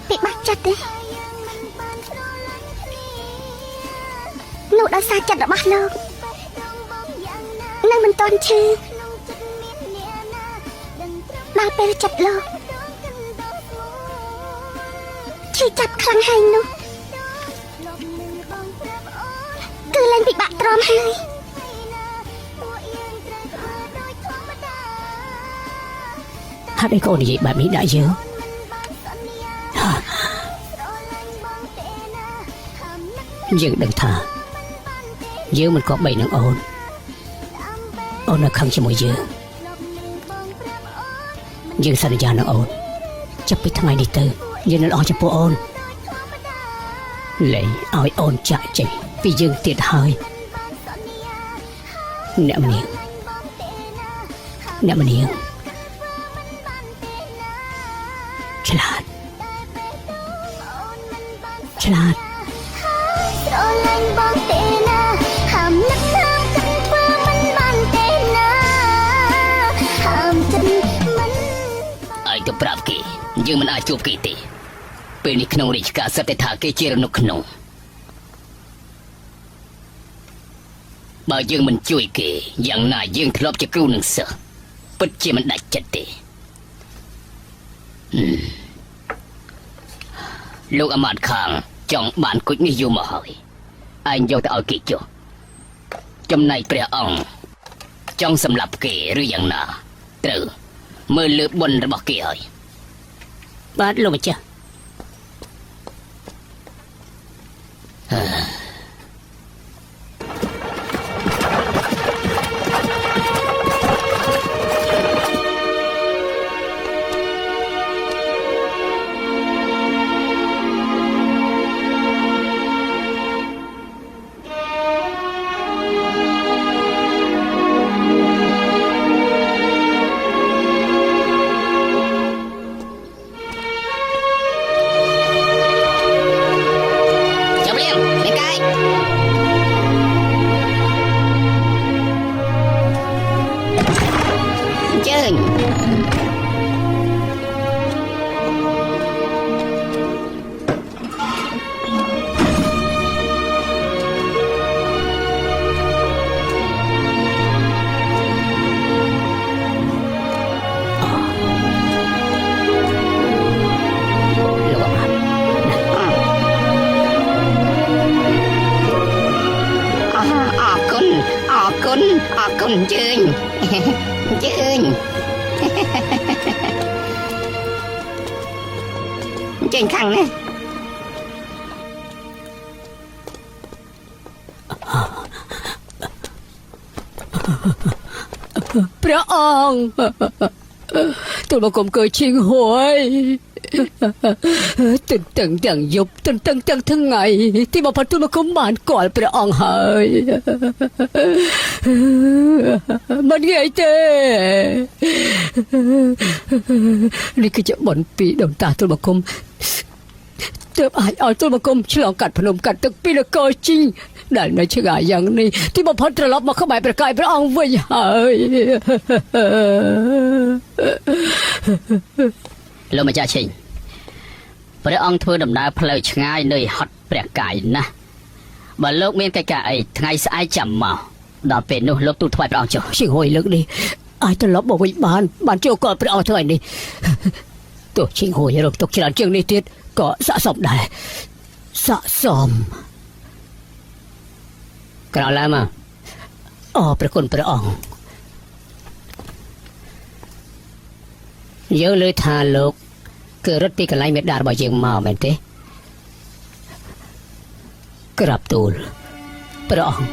ពិបាកចិត្តទេនោះដោយសារចិត្តរបស់លោកនៅមិនទាន់ឈឺដល់ពេលចិត្តលោកឈឺចាប់ខ្លាំងហើយនោះគឺលែងពិបាកទ្រាំហើយ ហេតុអីក៏អូននិយាយបែបនេះដាក់យើងហាយើងដឹងថាយើងមិនគប្បីនឹងអូនអូននៅខឹងជាមួយយើងយើងសន្យានឹងអូនចាប់ពីថ្ងៃនេះទៅយើងនឹងល្អចំពោះអូនលែងឲ្យអូនចាក់ចេញពីយើងទៀតហើយអ្នកម្នាងអ្នកម្នាងឆ្លាតឆ្លាត ស្រឡាញ់បងទេណាហាមនឹកហាមគិតធ្វើមិនបានទេណាហាមគិតមិន ឯងទៅប្រាប់គេយើងមិនអាចជួបគេទេពេលនេះក្នុងរាជការសិតតែថាគេជារនុកក្នុងបើយើងមិនជួយគេយ៉ាងណាយើងធ្លាប់ជាគ្រូនឹងសិស្សពិតជាមិនដាច់ចិត្តទេហឹមលោកអាមាត្យខាង ចង់បានគុជនេះយូរមកហើយឯងយកទៅឲ្យគេចុះចំណែកព្រះអង្គចង់សម្លាប់គេឬយ៉ាងណាត្រូវមើលលើបុណ្យរបស់គេហើយ បាទលោកម្ចាស់ ចាប់លៀងលេងកាយអញ្ជើញ លោកអាមាត្យ អអរគុណអរគុណអរគុណអញ្ជើញអញ្ជើញអញ្ជើញខាងនេះ ព្រះអង្គទូលបង្គំកើឈៀងហួយទន្ទឹងទាំងយប់ទន្ទឹងទាំងថ្ងៃទីបំផុតទូលបង្គំបានគាល់ព្រះអង្គហើយមិនងាយទេនេះគឺជាបុណ្យពីដូនតាទូលបង្គំទើបអាចឲ្យទូលបង្គំឆ្លងកាត់ភ្នំកាត់ទឹកពីនគរជីងដែលនៅឆ្ងាយយ៉ាងនេះទីបំផុតត្រឡប់មកក្បែរព្រះកាយព្រះអង្គវិញហើយ លោកម្ចាស់ឈិញព្រះអង្គធ្វើដំណើរផ្លូវឆ្ងាយនៅហត់ព្រះកាយណាស់បើលោកមានកិច្ចការអីថ្ងៃស្អែកចាំមកដល់ពេលនោះលោកទូលថ្វាយព្រះអង្គចុះ ជាងហួយលើកនេះអាចត្រឡប់មកវិញបានបានចូលកលព្រះអង្គថ្ងៃនេះទោះជាងហួយរកទុកច្រើនជាងនេះទៀតក៏ស័ក្តិសមដែរស័ក្តិសម ក្រោយឡើងមក អរព្រះគុណព្រះអង្គ យើងលើថាលោកគឺរត់ពីកន្លែងមេដារបស់យើងមកមែនទេ ក្រាបទូលព្រះអង្គ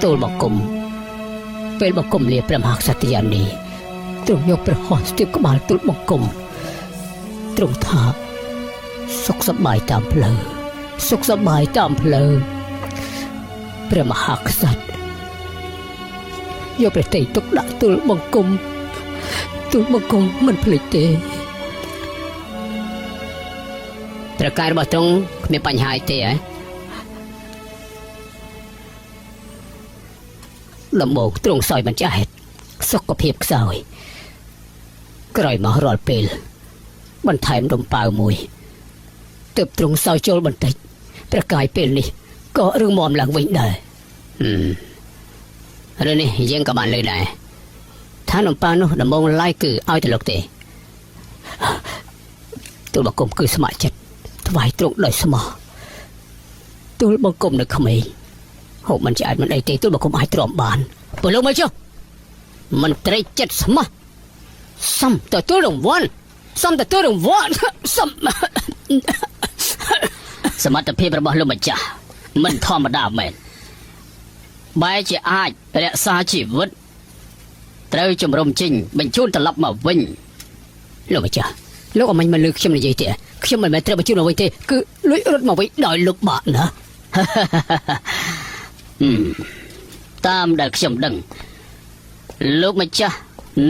ទូលបង្គំពេលបង្គំលាព្រះមហាក្សត្រយានីទ្រង់យកព្រះហស្ថស្ទាបក្បាលទូលបង្គំទ្រង់ថាសុខសប្បាយតាមផ្លូវសុខសប្បាយតាមផ្លូវព្រះមហាក្សត្រយកព្រះទ័យទុកដាក់ទូលបង្គំទូលបង្គំមិនភ្លេចទេ ព្រះកាយរបស់ទ្រង់គ្មានបញ្ហាអីទេហ៎ ដំបូងទ្រង់សោយមិនឆ្អែតសុខភាពខ្សោយក្រោយមករាល់ពេល បន្ថែមដុំប៉ាវមួយទើបទ្រង់សោយចូលបន្តិចប្រកាយពេលនេះក៏រឹងមាំឡើងវិញដែរហឹមរឿងនេះយើងក៏បានលើដែរថានំប៉ាវនោះដំបងឡាយគឺឲ្យទៅលោកទេទូលបង្គំគឺស្ម័គ្រចិត្តថ្វាយទ្រង់ដោយស្មោះទូលបង្គំនៅក្មេងហូបមិនឆ្អែតមិនអីទេទូលបង្គំអាចទ្រាំបានព្រោះលោកមើលចុះមន្ត្រីចិត្តស្មោះសំទទួលរង្វាន់សំទទួលរង្វាន់សំ សមត្ថភាពរបស់លោកម្ចាស់មិនធម្មតាមែនបែរជាអាចរក្សាជីវិតត្រូវជំរុំចេញបញ្ជូនត្រឡប់មកវិញ លោកម្ចាស់លោកអមិញមិនលើខ្ញុំនិយាយទេខ្ញុំមិនមែនត្រូវបញ្ជូនមកវិញទេគឺលួចរត់មកវិញដោយលំបាកណាស់ ហឹមតាមដែលខ្ញុំដឹង លោកម្ចាស់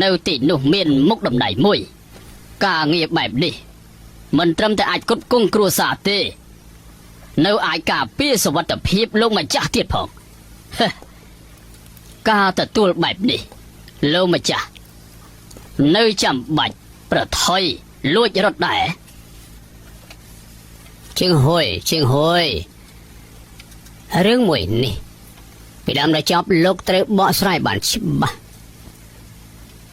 នៅទីនោះមានមុខតំណែងមួយ ការងារបែបនេះ មិនត្រឹមតែអាចគ្រប់គងគ្រួសារទេ នៅអាចការពារសុវត្ថិភាពលោកម្ចាស់ទៀតផងហេការទទួលបែបនេះ លោកម្ចាស់នៅចាំបាច់ប្រថុយលួចរត់ដែរ ជាងហួយជាងហួយរឿងមួយនេះពីដើមដល់ចប់លោកត្រូវបកស្រាយបានច្បាស់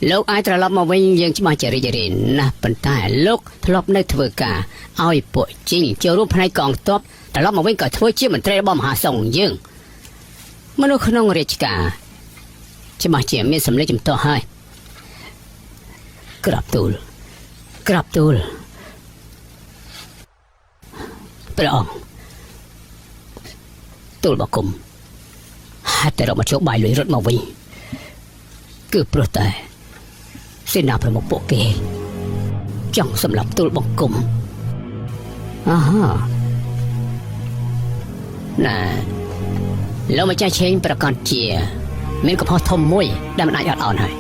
លោកអាចត្រឡប់មកវិញយើងច្បាស់ជារីករាយណាស់ប៉ុន្តែលោកធ្លាប់នៅធ្វើការឲ្យពួកជីងចូលរួមផ្នែកកងទ័ពត្រឡប់មកវិញក៏ធ្វើជាមន្ត្រីរបស់មហាសង្ឃយើងមនុស្សក្នុងរាជការច្បាស់ជាមានសម្លេងជំទាស់ហើយក្រាបទូលក្រាបទូល ព្រះអង្គទូលបង្គំហេតុតែរកមកជោគបាយលុយរត់មកវិញគឺព្រោះតែសេនាប្រមុខពួកគេ ចង់សម្លាប់ទូលបង្គំអាហាណែលោកម្ចាស់ឆេងប្រកាសជា មានកំហុសធំមួយដែលមិនអាចអត់ឱនហើយ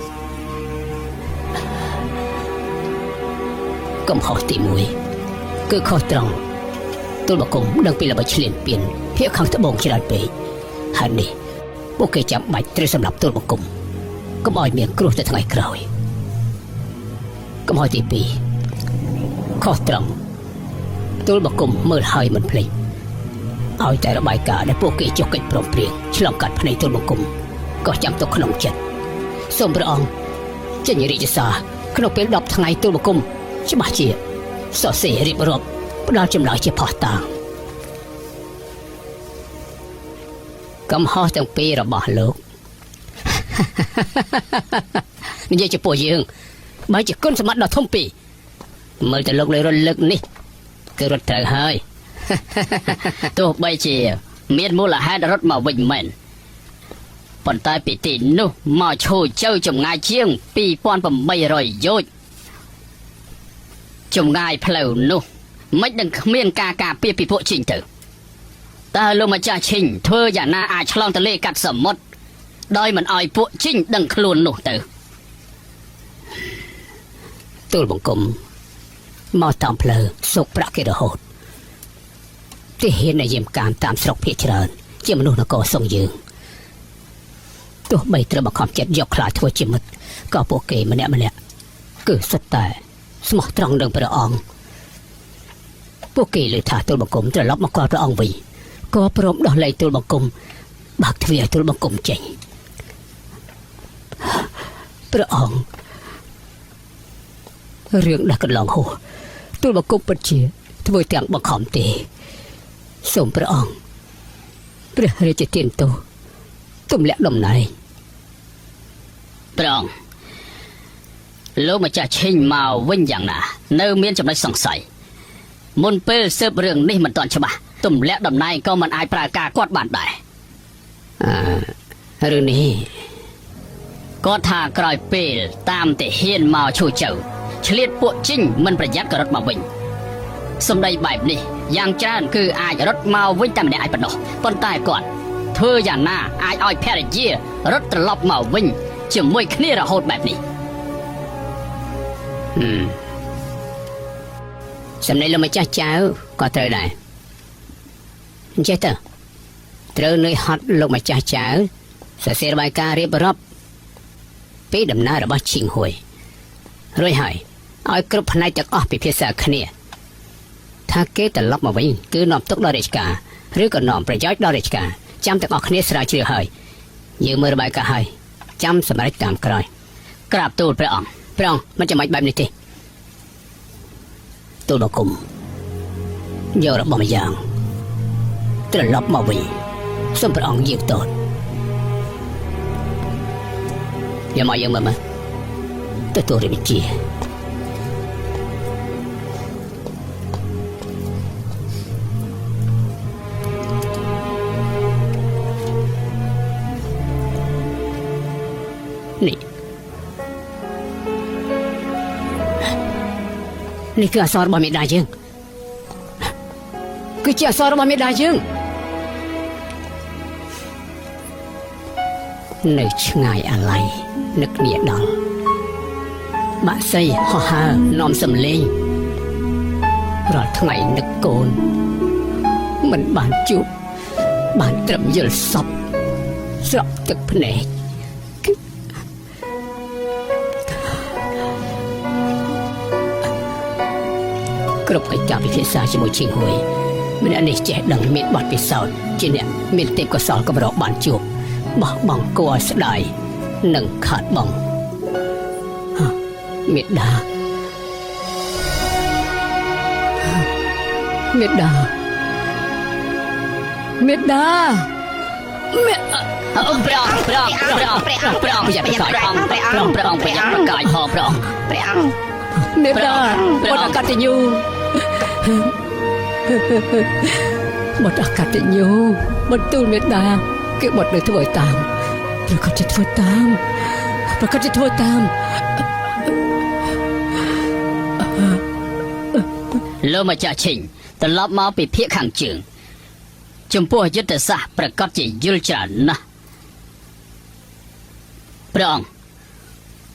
កំហុសទី1គឺខុសត្រង់ ទូលបង្គំដឹងពីល្បិចឆ្លៀនពៀនភាគខាងត្បូងច្រើនពេកហេតុនេះពួកគេចាំបាច់ត្រូវសម្លាប់ទូលបង្គំកុំឲ្យមានគ្រោះទៅថ្ងៃក្រោយកំហុសទី2ខុសត្រង់ទូលបង្គំមើលហើយមិនភ្លេចឲ្យតែរបាយការណ៍ដែលពួកគេចុះកិច្ចព្រមព្រៀងឆ្លងកាត់ភ្នែកទូលបង្គំក៏ចាំទុកក្នុងចិត្តសូមព្រះអង្គចេញរាជសារក្នុងពេល10ថ្ងៃទូលបង្គំច្បាស់ជាសរសេររៀបរាប់ផ្ដល់ចម្លើយជាផុសតាង កំហុសទាំងពីររបស់លោក និយាយចំពោះយើងបើជាគុណសម្បត្តិដ៏ធំពីរមើលតែលោកលើរលឹកនេះគឺរត់ត្រូវហើយ ទោះបីជា មានមូលហេតុរត់មកវិញមែនប៉ុន្តែពីទីនោះមកឈូចៅចម្ងាយជាង2800យោជន៍ចម្ងាយផ្លូវនោះមិនដឹងគ្មានការការពារពីពួកជីងទៅតើលោកម្ចាស់ឈិញធ្វើយ៉ាងណាអាចឆ្លងទន្លេកាត់សមុទ្រដោយមិនឲ្យពួកជីងដឹងខ្លួននោះទៅ ទូលបង្គំមកតាមផ្លូវសុកប្រាក់គេរហូតទីហ៊ានដែលយាមកាមតាមស្រុកភាគច្រើន ជាមនុស្សនគរសុងយើងទោះបីត្រូវបង្ខំចិត្តយកខ្លាធ្វើជាមិត្តក៏ពួកគេម្នាក់ម្នាក់គឺសុទ្ធតែស្មោះត្រង់នឹងព្រះអង្គពួកគេលើថាទូលបង្គំត្រឡប់មកគាល់ព្រះអង្គវិញក៏ព្រមដោះលែងទូលបង្គំបើកទ្វារឲ្យទូលបង្គំចេញព្រះអង្គ រឿងដែលកន្លងហួសទូលបង្គំពិតជាធ្វើទាំងបង្ខំទេសូមព្រះអង្គព្រះរាជទានទោសទម្លាក់តំណែង ព្រះអង្គលោកម្ចាស់ឈិញមកវិញយ៉ាងណា នៅមានចំណុចសង្ស័យមុនពេលស៊ើបរឿងនេះមិនទាន់ច្បាស់ទម្លាក់តំណែងក៏មិនអាចប្រើការគាត់បានដែរ អឺរឿងនេះ គាត់ថាក្រោយពេលតាមទាហានមកឈូចៅឆ្លៀតពួកជីងមិនប្រយ័ត្នក៏រត់មកវិញសម្ដីបែបនេះយ៉ាងច្រើនគឺអាចរត់មកវិញតែម្នាក់ឯងប៉ុណ្ណោះប៉ុន្តែគាត់ធ្វើយ៉ាងណាអាចឲ្យភរិយារត់ត្រឡប់មកវិញជាមួយគ្នារហូតបែបនេះ ហឹមសម្ដីលោកម្ចាស់ចៅក៏ត្រូវដែរអញ្ចេះទៅត្រូវនឿយហត់លោកម្ចាស់ចៅសរសេររបាយការណ៍រៀបរាប់ពីដំណើររបស់ឈិងហួយរួចហើយ ឲ្យគ្រប់ផ្នែកទាំងអស់ពិភាក្សាគ្នាថាគេត្រឡប់មកវិញគឺនាំទុកដល់រាជការឬក៏នាំប្រយោជន៍ដល់រាជការចាំទាំងអស់គ្នាស្រាវជ្រាវហើយយើងមើលរបាយការណ៍ហើយចាំសម្រេចតាមក្រោយក្រាបទូលព្រះអង្គព្រះអង្គមិនចាំបាច់បែបនេះទេទូលបង្គំយករបស់ម្យ៉ាងត្រឡប់មកវិញសូមព្រះអង្គយាងតតយកមកយើងមើលមើលទទួលរាជបញ្ជា នេះនេះគឺអក្សររបស់មេដាយើងគឺជាអក្សររបស់មេដាយើងនៅឆ្ងាយអាឡ័យនឹកគ្នាដល់បាក់សីហោះហើរនាំសំលេងរាល់ថ្ងៃនឹកកូនមិនបានជួបបានត្រឹមយល់សពស្រក់ទឹកភ្នែក គ្រប់កិច្ចការពិភាក្សាជាមួយឈៀងហួយម្នាក់នេះចេះដឹងមានបទពិសោធន៍ជាអ្នកមានទេពកោសល្យកម្របានជួបបោះបង់គួរឲ្យស្ដាយនិងខាតបង់ហ៎មេដាមេដាមេដាមេព្រះអង្គព្រះអង្គព្រះអង្គព្រះអង្គព្រះអង្គប្រយ័ត្នប្រកាយអង្គព្រះអង្គព្រះអង្គប្រយ័ត្នប្រកាយផងព្រះអង្គ ព្រះអង្គ មេដាបុត្រអកតញ្ញូបុត្រអកតញ្ញូបន្ទូលមេដាគឺបុត្រនៅធ្វើឲ្យតាមប្រកាសជាធ្វើតាមប្រកាសជាធ្វើតាម លោកម្ចាស់ឈិញត្រឡប់មកពីភាគខាងជើងចំពោះយុទ្ធសាស្ត្រប្រកាសជាយល់ច្រើនណាស់ព្រះអង្គ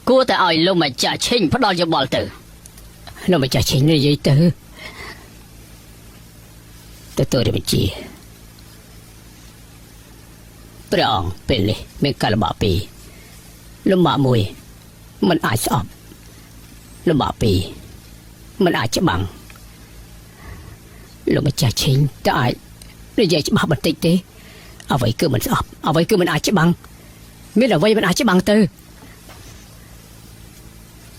គួរតែឲ្យលោកម្ចាស់ឈិញផ្ដល់យោបល់ទៅ លោកម្ចាស់ឈិញនិយាយទៅទទួលរាជបញ្ជាព្រះអង្គពេលនេះមានការលំបាកពីរលំបាកមួយមិនអាចស្អប់លំបាកពីរមិនអាចច្បាំងលោកម្ចាស់ឈិញតើអាចនិយាយច្បាស់បន្តិចទេអ្វីគឺមិនស្អប់អ្វីគឺមិនអាចច្បាំងមានអ្វីមិនអាចច្បាំងទៅ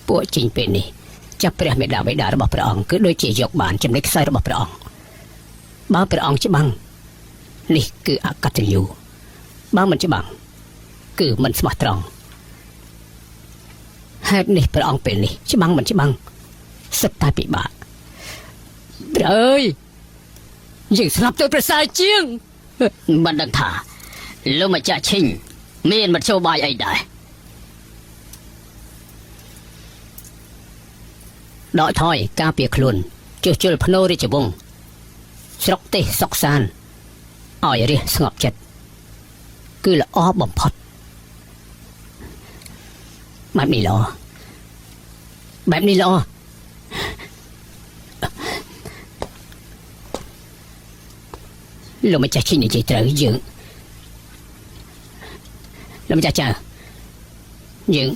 ពួកជីងពេលនេះចាប់ព្រះមេដាបិតារបស់ព្រះអង្គគឺដូចជាយកបានចំណុចខ្សែរបស់ព្រះអង្គបើព្រះអង្គច្បាំងនេះគឺអកតញ្ញូបើមិនច្បាំងគឺមិនស្មោះត្រង់ហេតុនេះព្រះអង្គពេលនេះច្បាំងមិនច្បាំងសិតតែពិបាកព្រះអើយយើងស្លាប់ទៅប្រសើរជាង មិនដឹងថាលោកម្ចាស់ឈិញមានមធ្យោបាយអីដែរ ដកថយការពារខ្លួនជួសជុលភ្នោរាជវង្សស្រុកទេសសុកសានឲ្យរាជស្ងប់ចិត្តគឺល្អបំផុតបែបនេះល្អបែបនេះល្អលោកម្ចាស់ឈិញនិយាយត្រូវយើងលោកម្ចាស់ចៅយើង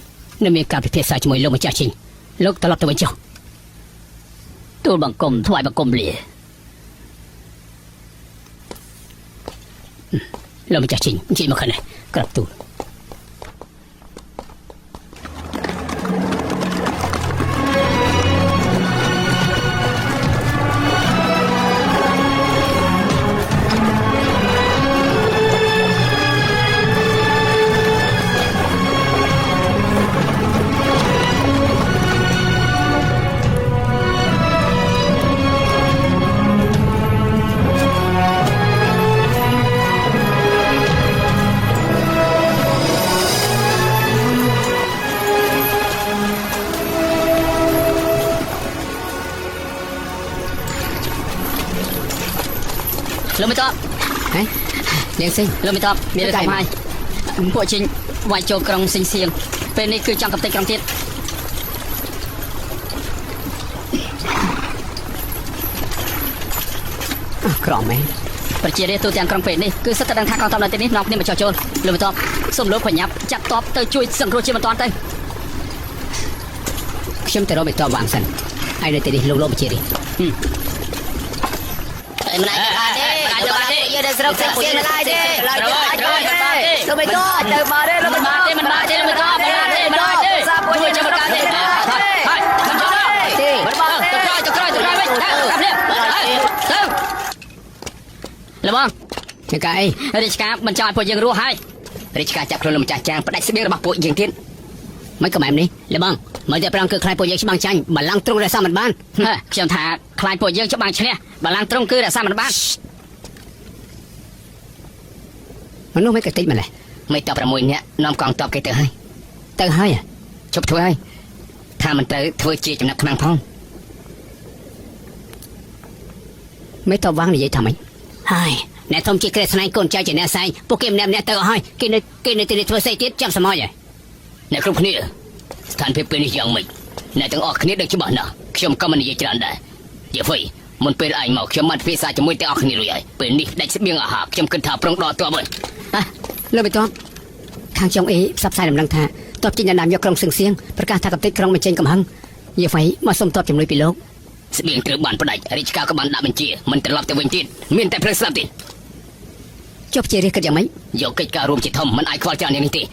នៅមានការពិភាក្សាជាមួយលោកម្ចាស់ឈិញលោកត្រឡប់ទៅវិញចុះ ទូលបង្គំថ្វាយបង្គំលា លោកម្ចាស់ឈិញអញ្ជើញមកខាងនេះក្រាបទូល លោកមេតប ហេលៀងសិង លោកមេតបមានរឿងហើយពួកជីងវាយចូលក្រុងសិងសៀងពេលនេះគឺចង់កំទេចក្រុងទៀត ក្រមែន ប្រជារាស្ត្រទូទាំងក្រុងពេលនេះគឺសិតតែដឹងថាកងទ័ពនៅទីនេះនាំគ្នាមកចោះចូលលោកមេតបសូមលោកប្រញាប់ចាត់ទ័ពទៅជួយសង្គ្រោះជាបន្ទាន់ទៅ ខ្ ខ្ញុំទៅរកមេតបវាងសិនហើយនៅទីនេះលោកលោកបញ្ជានេះ មិនអាចបានទេមិនបានទេយើងនៅស្រុកសៀងមិនបានទេលោកមិនតទៅបានទេលោកមិនបានទេមិនបានទេលោកមិនតមិនបានទេមិនបានទេជួយចាំការទេ ហើយមិនចូល ទេ មិនបានទៅក្រោយទៅក្រោយទៅក្រោយវិញទៅតាមនេះទៅ លបងអ្នកកាអី រាជការមិនចង់ឲ្យពួកយើងរស់ហើយរាជការចាប់ខ្លួនលោកម្ចាស់ចាងផ្ដាច់ស្បៀងរបស់ពួកយើងទៀត មិនក៏ម៉ែមនេះលបងមកតែប្រងគឺខ្លាចពួកយើងច្បាំងចាញ់បលាំងទ្រង់រក្សាមិនបាន ខ្ញុំថាខ្លាចពួកយើងច្បាំងឈ្នះបលាំងត្រង់គឺរក្សាមិនបាន មនុស្សមិនក៏តិចម្លេះ មិនតប6នាក់នាំកងតបគេទៅហើយ ទៅហើយ ជប់ធ្វើហើយថាមិនត្រូវធ្វើជាចំណាប់ខ្មាំងផង មេតបវាងនិយាយថាម៉េចហើយអ្នកធំជាក្រេស្នៃកូនចៅជាអ្នកសែងពួកគេម្នាក់ម្នាក់ទៅអស់ហើយគេនៅគេនៅទីនេះធ្វើស្អីទៀតចាំសមយហើយ អ្នកគ្រប់គ្នាស្ថានភាពពេលនេះយ៉ាងម៉េចអ្នកទាំងអស់គ្នាដឹងច្បាស់ណាស់ខ្ញុំក៏មិននិយាយច្រើនដែរយាហ្វៃមុនពេលឯងមកខ្ញុំបានពិភាក្សាជាមួយទាំងអស់គ្នារួចហើយពេលនេះដាច់ស្បៀងអាហារខ្ញុំគិតថាប្រុងដកទ័ពហើយ ហ៎លោកមេតបខាងចុងអេផ្សព្វផ្សាយដំណឹងថាតបចេញដណ្ដើមយកក្រុងសឹងសៀងប្រកាសថាកំទេចក្រុងបញ្ចេញកំហឹងយាហ្វៃមកសុំតបជំនួយពីលោក ស្បៀងត្រូវបានផ្ដាច់រាជការក៏បានដាក់បញ្ជាមិនត្រឡប់ទៅវិញទៀតមានតែភ្លើងស្លាប់ទេ ចុះជារាជគិតយ៉ាងម៉េច យកកិច្ចការរួមជាធំមិនអាចខ្វល់ច្រើនយ៉ាងនេះទេ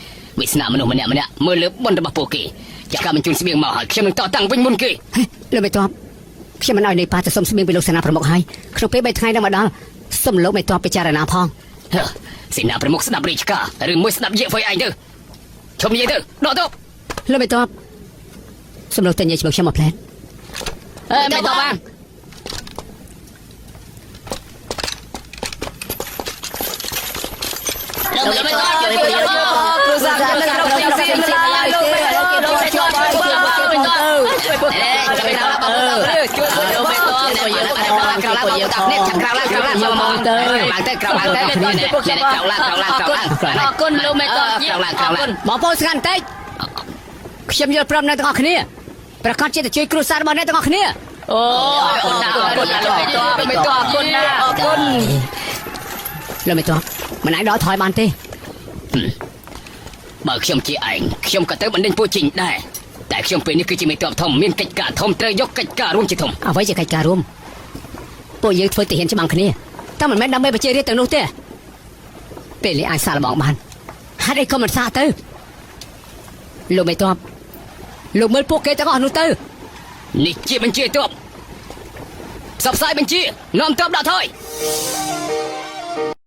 វាសនាមនុស្សម្នាក់ម្នាក់មើលលើបុណ្យរបស់ពួកគេចាក់ការបញ្ជូនស្បៀងមកហើយខ្ញុំនឹងតតាំងវិញមុនគេ ហេលោកមេតបខ្ញុំមិនឲ្យនៃប៉ាទៅសុំស្បៀងពីលោកសេនាប្រមុខហើយក្នុងពេល3ថ្ងៃនឹងមកដល់សុំលោកមេតបពិចារណាផង ហឺសេនាប្រមុខស្ដាប់រាជការឬមួយស្ដាប់យាកហ្វៃឯងទៅឈប់និយាយទៅដកទ័ព លោកមេតបសុំលោកតែនិយាយជាមួយខ្ញុំមកផ្លែត អេមិនតបបាន លោកមិនតជួយពួកយើងផងគ្រូសាស្ត្រនៅស្រុកសៀងសៀងឡើយលោកមិនតលោកមិនតជួយពួកជួយពួក អេចាំមិនដល់បងជួយពួកលោកមិនតពួកយើងក្រោកឡើងក្រោកឡើងបងតានេះចាំក្រោកឡើងក្រោកឡើងមកទៅឡើងទៅក្រោកឡើងទៅនេះក្រោកឡើងក្រោកឡើងក្រោកឡើង អរគុណលោកមេត ក្រោកឡើងក្រោកឡើង បងប្អូនស្ងាត់បន្តិចខ្ញុំយល់ព្រមអ្នកទាំងអស់គ្នាប្រកាសជាទៅជួយគ្រួសាររបស់អ្នកទាំងអស់គ្នា អូអរគុណណាស់អរគុណណាស់លោកមេតលោកមេតអរគុណណាស់អរគុណ លោកមេតបមិនអាចដកថយបានទេ បើខ្ញុំជាឯងខ្ញុំក៏ទៅបណ្ដេញពួកជីងដែរតែខ្ញុំពេលនេះគឺជាមេតបធំមានកិច្ចការធំត្រូវយកកិច្ចការរួមជាធំ អ្វីជាកិច្ចការរួមពួកយើងធ្វើទាហានច្បាំងគ្នាតែមិនមែនដើម្បីប្រជារាស្ត្រទាំងនោះទេពេលនេះអាចសាកល្បងបានហេតុអីក៏មិនសាកទៅលោកមេតបលោកមើលពួកគេទាំងអស់នោះទៅ នេះជាបញ្ជាទ័ពផ្សព្វផ្សាយបញ្ជានាំទ័ពដាក់ថយ ប